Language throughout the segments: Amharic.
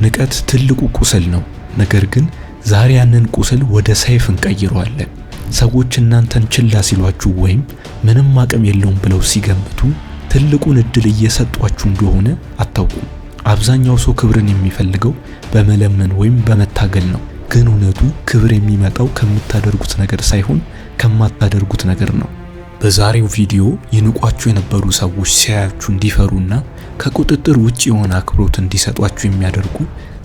ንቀት ትልቁ ቁስል ነው። ነገር ግን ዛሬ ያንን ቁስል ወደ ሰይፍ እንቀይረዋለን። ሰዎች እናንተን ችላ ሲሏችሁ ወይም ምንም አቅም የለውም ብለው ሲገምቱ ትልቁን እድል እየሰጧችሁ እንደሆነ አታውቁም። አብዛኛው ሰው ክብርን የሚፈልገው በመለመን ወይም በመታገል ነው። ግን እውነቱ ክብር የሚመጣው ከምታደርጉት ነገር ሳይሆን ከማታደርጉት ነገር ነው። በዛሬው ቪዲዮ ይንቋችሁ የነበሩ ሰዎች ሲያያችሁ እንዲፈሩና ከቁጥጥር ውጭ የሆነ አክብሮት እንዲሰጧችሁ የሚያደርጉ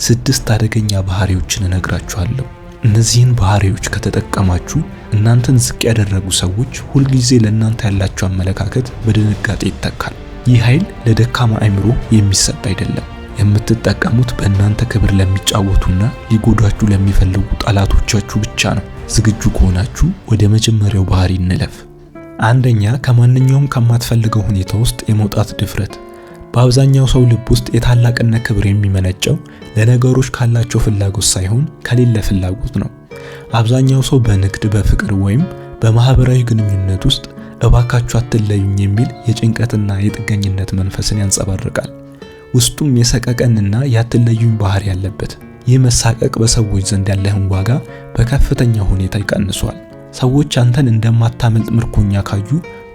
6 አደገኛ ባህሪዎችን እነግራችኋለሁ። እነዚህን ባህሪዎች ከተጠቀማችሁ እናንተን ዝቅ ያደረጉ ሰዎች ሁልጊዜ ለእናንተ ያላቸው አመለካከት በድንጋጤ ይተካል። ይህ ኃይል ለደካማ አእምሮ የሚሰጥ አይደለም። የምትጠቀሙት በእናንተ ክብር ለሚጫወቱና ሊጎዷችሁ ለሚፈልጉ ጠላቶቻችሁ ብቻ ነው። ዝግጁ ከሆናችሁ ወደ መጀመሪያው ባህሪ እንለፍ። አንደኛ፣ ከማንኛውም ከማትፈልገው ሁኔታ ውስጥ የመውጣት ድፍረት። በአብዛኛው ሰው ልብ ውስጥ የታላቅነት ክብር የሚመነጨው ለነገሮች ካላቸው ፍላጎት ሳይሆን ከሌለ ፍላጎት ነው። አብዛኛው ሰው በንግድ፣ በፍቅር ወይም በማህበራዊ ግንኙነት ውስጥ እባካችሁ አትለዩኝ የሚል የጭንቀትና የጥገኝነት መንፈስን ያንጸባርቃል። ውስጡም የሰቀቀንና ያትለዩኝ ባህሪ ያለበት። ይህ መሳቀቅ በሰዎች ዘንድ ያለህን ዋጋ በከፍተኛ ሁኔታ ይቀንሷል። ሰዎች አንተን እንደማታመልጥ ምርኮኛ ካዩ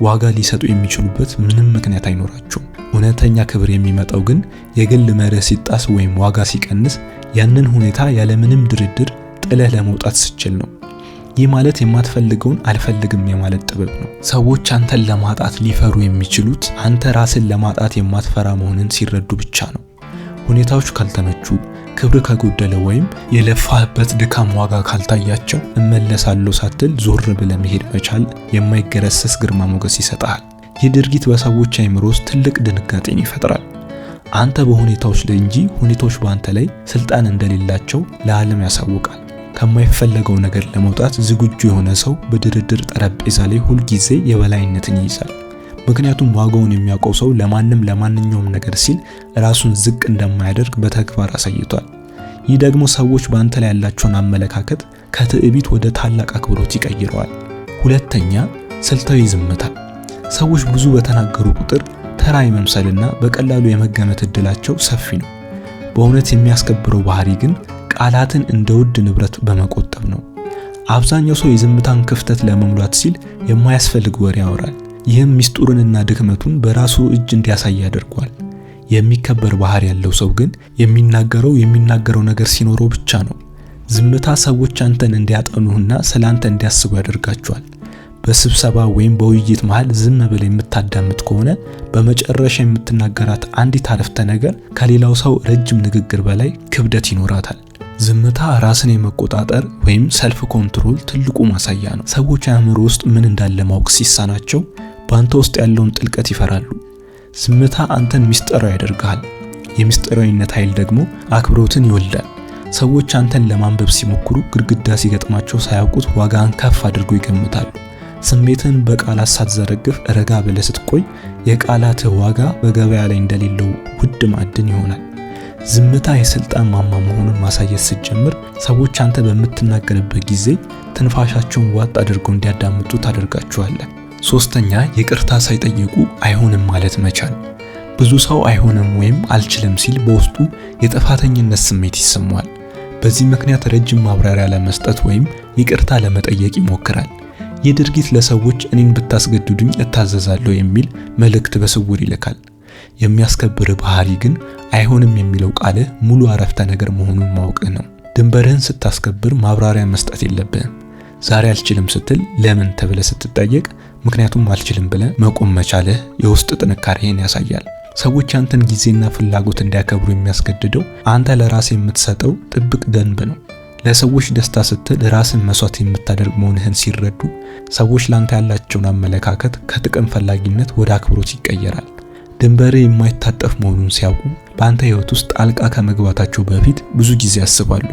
ዋጋ ሊሰጡ የሚችሉበት ምንም ምክንያት አይኖራቸውም። እውነተኛ ክብር የሚመጣው ግን የግል መርህ ሲጣስ ወይም ዋጋ ሲቀንስ ያንን ሁኔታ ያለምንም ድርድር ጥለህ ለመውጣት ስትችል ነው። ይህ ማለት የማትፈልገውን አልፈልግም የማለት ጥበብ ነው። ሰዎች አንተን ለማጣት ሊፈሩ የሚችሉት አንተ ራስን ለማጣት የማትፈራ መሆንን ሲረዱ ብቻ ነው። ሁኔታዎች ካልተመቹ፣ ክብር ከጎደለ ወይም የለፋህበት ድካም ዋጋ ካልታያቸው እመለሳለሁ ሳትል ዞር ብለህ መሄድ መቻል የማይገረሰስ ግርማ ሞገስ ይሰጥሃል። ይህ ድርጊት በሰዎች አእምሮ ውስጥ ትልቅ ድንጋጤን ይፈጥራል። አንተ በሁኔታዎች ላይ እንጂ ሁኔታዎች በአንተ ላይ ስልጣን እንደሌላቸው ለዓለም ያሳውቃል። ከማይፈለገው ነገር ለመውጣት ዝግጁ የሆነ ሰው በድርድር ጠረጴዛ ላይ ሁልጊዜ የበላይነትን ይይዛል። ምክንያቱም ዋጋውን የሚያውቀው ሰው ለማንም ለማንኛውም ነገር ሲል ራሱን ዝቅ እንደማያደርግ በተግባር አሳይቷል። ይህ ደግሞ ሰዎች በአንተ ላይ ያላቸውን አመለካከት ከትዕቢት ወደ ታላቅ አክብሮት ይቀይረዋል። ሁለተኛ፣ ስልታዊ ዝምታ። ሰዎች ብዙ በተናገሩ ቁጥር ተራ የመምሰልና በቀላሉ የመገመት እድላቸው ሰፊ ነው። በእውነት የሚያስከብረው ባህሪ ግን ቃላትን እንደ ውድ ንብረት በመቆጠብ ነው። አብዛኛው ሰው የዝምታን ክፍተት ለመሙላት ሲል የማያስፈልግ ወሬ ያወራል። ይህም ሚስጥሩንና ድክመቱን በራሱ እጅ እንዲያሳይ ያደርገዋል። የሚከበር ባህሪ ያለው ሰው ግን የሚናገረው ነገር ሲኖረው ብቻ ነው። ዝምታ ሰዎች አንተን እንዲያጠኑህና ስላንተ እንዲያስቡ ያደርጋቸዋል። በስብሰባ ወይም በውይይት መሃል ዝም ብለህ የምታዳምጥ ከሆነ በመጨረሻ የምትናገራት አንዲት አረፍተ ነገር ከሌላው ሰው ረጅም ንግግር በላይ ክብደት ይኖራታል። ዝምታ ራስን የመቆጣጠር ወይም self control ትልቁ ማሳያ ነው። ሰዎች አእምሮ ውስጥ ምን እንዳለ ማወቅ ሲሳናቸው በአንተ ውስጥ ያለውን ጥልቀት ይፈራሉ። ዝምታ አንተን ሚስጥራዊ ያደርግሃል። የሚስጥራዊነት ኃይል ደግሞ አክብሮትን ይወልዳል። ሰዎች አንተን ለማንበብ ሲሞክሩ ግድግዳ ሲገጥማቸው ሳያውቁት ዋጋን ከፍ አድርገው ይገምታሉ። ስሜትን በቃላት ሳትዘረግፍ ረጋ ብለህ ስትቆይ የቃላትህ ዋጋ በገበያ ላይ እንደሌለው ውድ ማዕድን ይሆናል። ዝምታ የስልጣን ማማ መሆኑን ማሳየት ስትጀምር ሰዎች አንተ በምትናገርበት ጊዜ ትንፋሻቸውን ዋጥ አድርገው እንዲያዳምጡ ታደርጋቸዋለህ። ሶስተኛ፣ ይቅርታ ሳይጠይቁ አይሆንም ማለት መቻል። ብዙ ሰው አይሆንም ወይም አልችልም ሲል በውስጡ የጥፋተኝነት ስሜት ይሰማዋል። በዚህ ምክንያት ረጅም ማብራሪያ ለመስጠት ወይም ይቅርታ ለመጠየቅ ይሞክራል። ይህ ድርጊት ለሰዎች እኔን ብታስገድዱኝ እታዘዛለሁ የሚል መልእክት በስውር ይልካል። የሚያስከብር ባህሪ ግን አይሆንም የሚለው ቃልህ ሙሉ አረፍተ ነገር መሆኑን ማወቅህ ነው። ድንበርህን ስታስከብር ማብራሪያ መስጠት የለብህም። ዛሬ አልችልም ስትል ለምን ተብለህ ስትጠየቅ ምክንያቱም አልችልም ብለህ መቆም መቻልህ የውስጥ ጥንካሬህን ያሳያል። ሰዎች አንተን ጊዜና ፍላጎት እንዲያከብሩ የሚያስገድደው አንተ ለራስህ የምትሰጠው ጥብቅ ደንብ ነው። ለሰዎች ደስታ ስትል ራስን መስዋዕት የምታደርግ መሆንህን ሲረዱ ሰዎች ላንተ ያላቸውን አመለካከት ከጥቅም ፈላጊነት ወደ አክብሮት ይቀየራል። ድንበርህ የማይታጠፍ መሆኑን ሲያውቁ በአንተ ሕይወት ውስጥ ጣልቃ ከመግባታቸው በፊት ብዙ ጊዜ ያስባሉ።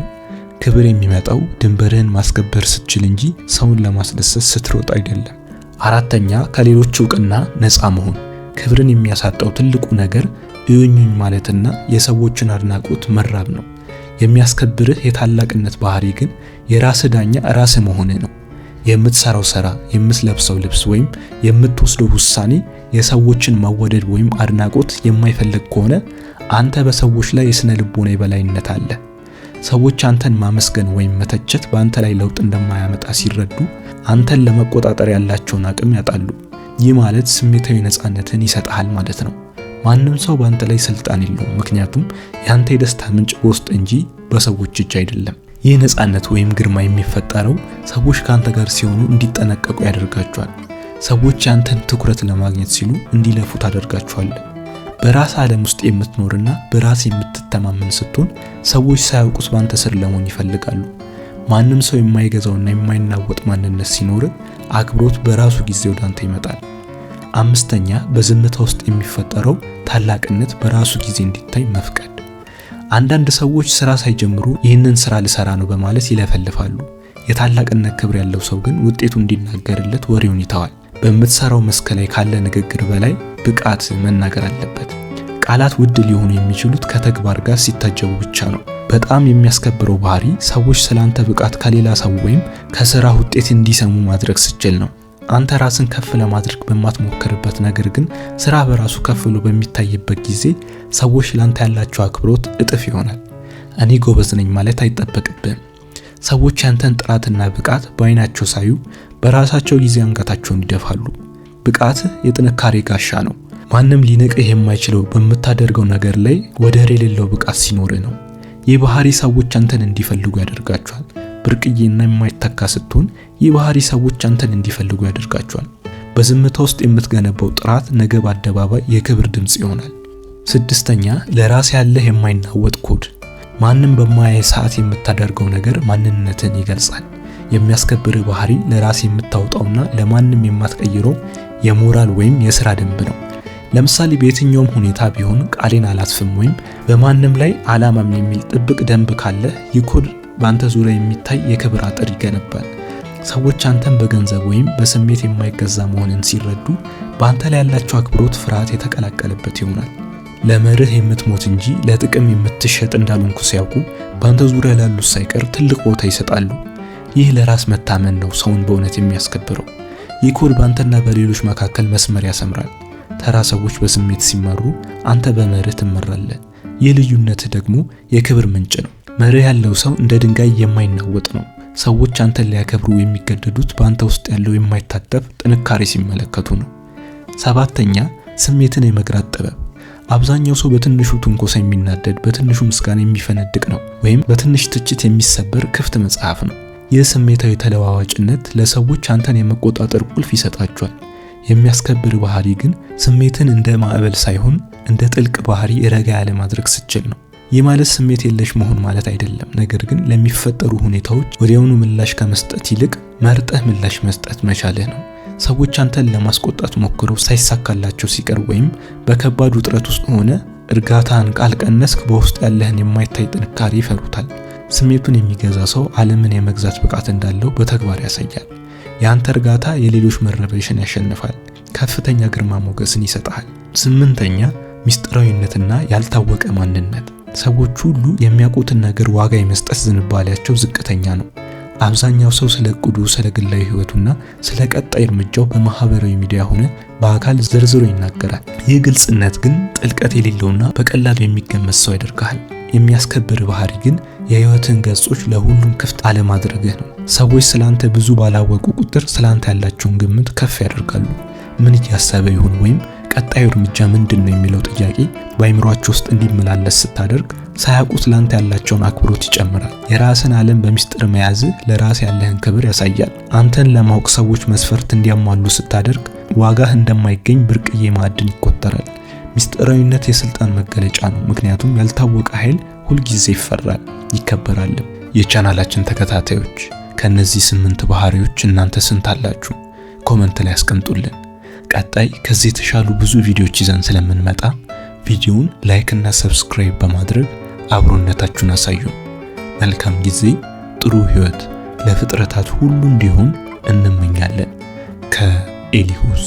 ክብር የሚመጣው ድንበርህን ማስከበር ስትችል እንጂ ሰውን ለማስደሰት ስትሮጥ አይደለም። አራተኛ፣ ከሌሎች እውቅና ነፃ መሆን። ክብርን የሚያሳጣው ትልቁ ነገር እዩኝ ማለትና የሰዎችን አድናቆት መራብ ነው። የሚያስከብርህ የታላቅነት ባህሪ ግን የራስህ ዳኛ ራስህ መሆንህ ነው። የምትሰራው ስራ፣ የምትለብሰው ልብስ ወይም የምትወስደው ውሳኔ የሰዎችን መወደድ ወይም አድናቆት የማይፈልግ ከሆነ አንተ በሰዎች ላይ የስነ ልቦና የበላይነት አለ። ሰዎች አንተን ማመስገን ወይም መተቸት በአንተ ላይ ለውጥ እንደማያመጣ ሲረዱ አንተን ለመቆጣጠር ያላቸውን አቅም ያጣሉ። ይህ ማለት ስሜታዊ ነፃነትን ይሰጥሃል ማለት ነው። ማንም ሰው በአንተ ላይ ስልጣን የለውም፣ ምክንያቱም የአንተ የደስታ ምንጭ በውስጥ እንጂ በሰዎች እጅ አይደለም። ይህ ነፃነት ወይም ግርማ የሚፈጠረው ሰዎች ከአንተ ጋር ሲሆኑ እንዲጠነቀቁ ያደርጋቸዋል። ሰዎች ያንተን ትኩረት ለማግኘት ሲሉ እንዲለፉ ታደርጋቸዋለህ። በራስ ዓለም ውስጥ የምትኖርና በራስ የምትተማመን ስትሆን ሰዎች ሳያውቁት በአንተ ስር ለመሆን ይፈልጋሉ። ማንም ሰው የማይገዛውና የማይናወጥ ማንነት ሲኖር አክብሮት በራሱ ጊዜ ወደ አንተ ይመጣል። አምስተኛ፣ በዝምታ ውስጥ የሚፈጠረው ታላቅነት በራሱ ጊዜ እንዲታይ መፍቀድ። አንዳንድ ሰዎች ስራ ሳይጀምሩ ይህንን ስራ ልሰራ ነው በማለት ይለፈልፋሉ። የታላቅነት ክብር ያለው ሰው ግን ውጤቱ እንዲናገርለት ወሬውን ይተዋል። በምትሰራው መስክ ላይ ካለ ንግግር በላይ ብቃት መናገር አለበት። ቃላት ውድ ሊሆኑ የሚችሉት ከተግባር ጋር ሲታጀቡ ብቻ ነው። በጣም የሚያስከብረው ባህሪ ሰዎች ስላንተ ብቃት ከሌላ ሰው ወይም ከስራ ውጤት እንዲሰሙ ማድረግ ስትችል ነው። አንተ ራስን ከፍ ለማድረግ በማትሞክርበት፣ ነገር ግን ስራ በራሱ ከፍ ብሎ በሚታይበት ጊዜ ሰዎች ላንተ ያላቸው አክብሮት እጥፍ ይሆናል። እኔ ጎበዝ ነኝ ማለት አይጠበቅብህም። ሰዎች ያንተን ጥራትና ብቃት በአይናቸው ሳዩ በራሳቸው ጊዜ አንገታቸውን ይደፋሉ። ብቃት የጥንካሬ ጋሻ ነው። ማንም ሊንቅህ የማይችለው በምታደርገው ነገር ላይ ወደር የሌለው ብቃት ሲኖርህ ነው። ይህ ባህሪ ሰዎች አንተን እንዲፈልጉ ያደርጋቸዋል። ብርቅዬና የማይተካ ስትሆን ይህ ባህሪ ሰዎች አንተን እንዲፈልጉ ያደርጋቸዋል። በዝምታ ውስጥ የምትገነባው ጥራት ነገ በአደባባይ የክብር ድምጽ ይሆናል። ስድስተኛ፣ ለራስ ያለህ የማይናወጥ ኮድ። ማንም በማያይ ሰዓት የምታደርገው ነገር ማንነትን ይገልጻል። የሚያስከብርህ ባህሪ ለራስ የምታወጣውና ለማንም የማትቀይረው የሞራል ወይም የስራ ደንብ ነው። ለምሳሌ በየትኛውም ሁኔታ ቢሆን ቃሌን አላጥፍም ወይም በማንም ላይ አላማም የሚል ጥብቅ ደንብ ካለ ይህ ኮድ በአንተ ዙሪያ የሚታይ የክብር አጥር ይገነባል። ሰዎች አንተን በገንዘብ ወይም በስሜት የማይገዛ መሆንን ሲረዱ በአንተ ላይ ያላቸው አክብሮት ፍርሃት የተቀላቀለበት ይሆናል። ለመርህ የምትሞት እንጂ ለጥቅም የምትሸጥ እንዳልሆንኩ ሲያውቁ በአንተ ዙሪያ ላሉት ሳይቀር ትልቅ ቦታ ይሰጣሉ። ይህ ለራስ መታመን ነው ሰውን በእውነት የሚያስከብረው። ይህ ኮድ በአንተና በሌሎች መካከል መስመር ያሰምራል። ተራ ሰዎች በስሜት ሲመሩ፣ አንተ በመርህ ትመራለህ። ይህ ልዩነትህ ደግሞ የክብር ምንጭ ነው። መርህ ያለው ሰው እንደ ድንጋይ የማይናወጥ ነው። ሰዎች አንተን ሊያከብሩ የሚገደዱት በአንተ ውስጥ ያለው የማይታጠፍ ጥንካሬ ሲመለከቱ ነው። ሰባተኛ፣ ስሜትን የመግራት ጥበብ። አብዛኛው ሰው በትንሹ ትንኮሳ የሚናደድ፣ በትንሹ ምስጋና የሚፈነድቅ ነው፣ ወይም በትንሽ ትችት የሚሰበር ክፍት መጽሐፍ ነው። ይህ ስሜታዊ ተለዋዋጭነት ለሰዎች አንተን የመቆጣጠር ቁልፍ ይሰጣቸዋል። የሚያስከብር ባህሪ ግን ስሜትን እንደ ማዕበል ሳይሆን እንደ ጥልቅ ባህሪ ረጋ ያለ ማድረግ ስትችል ነው። ይህ ማለት ስሜት የለሽ መሆን ማለት አይደለም። ነገር ግን ለሚፈጠሩ ሁኔታዎች ወዲያውኑ ምላሽ ከመስጠት ይልቅ መርጠህ ምላሽ መስጠት መቻልህ ነው። ሰዎች አንተን ለማስቆጣት ሞክረው ሳይሳካላቸው ሲቀር ወይም በከባድ ውጥረት ውስጥ ሆነ እርጋታን ካልቀነስክ በውስጥ ያለህን የማይታይ ጥንካሬ ይፈሩታል። ስሜቱን የሚገዛ ሰው ዓለምን የመግዛት ብቃት እንዳለው በተግባር ያሳያል። የአንተ እርጋታ የሌሎች መረበሽን ያሸንፋል፣ ከፍተኛ ግርማ ሞገስን ይሰጥሃል። ስምንተኛ፣ ሚስጥራዊነትና ያልታወቀ ማንነት። ሰዎች ሁሉ የሚያውቁትን ነገር ዋጋ የመስጠት ዝንባሌያቸው ዝቅተኛ ነው። አብዛኛው ሰው ስለ እቅዱ፣ ስለ ግላዊ ሕይወቱና ስለ ቀጣይ እርምጃው በማህበራዊ ሚዲያ ሆነ በአካል ዘርዝሮ ይናገራል። ይህ ግልጽነት ግን ጥልቀት የሌለውና በቀላሉ የሚገመት ሰው ያደርግሃል። የሚያስከብር ባህሪ ግን የህይወትን ገጾች ለሁሉም ክፍት አለማድረግህ ነው። ሰዎች ስላንተ ብዙ ባላወቁ ቁጥር ስላንተ ያላቸውን ግምት ከፍ ያደርጋሉ። ምን እያሰበ ይሆን ወይም ቀጣዩ እርምጃ ምንድን ነው የሚለው ጥያቄ በአይምሯቸው ውስጥ እንዲመላለስ ስታደርግ ሳያውቁት ላንተ ያላቸውን አክብሮት ይጨምራል። የራስን ዓለም በሚስጥር መያዝ ለራስ ያለህን ክብር ያሳያል። አንተን ለማወቅ ሰዎች መስፈርት እንዲያሟሉ ስታደርግ ዋጋህ እንደማይገኝ ብርቅዬ ማዕድን ይቆጠራል። ሚስጥራዊነት የስልጣን መገለጫ ነው፣ ምክንያቱም ያልታወቀ ኃይል ሁልጊዜ ይፈራል ይከበራልም። የቻናላችን ተከታታዮች፣ ከነዚህ 8 ባህሪዎች እናንተ ስንት አላችሁ? Comment ላይ አስቀምጡልን። ቀጣይ ከዚህ የተሻሉ ብዙ ቪዲዮዎች ይዘን ስለምንመጣ ቪዲዮውን like እና subscribe በማድረግ አብሮነታችሁን አሳዩን። መልካም ጊዜ፣ ጥሩ ህይወት ለፍጥረታት ሁሉ እንዲሆን እንመኛለን። ከኤሊሁስ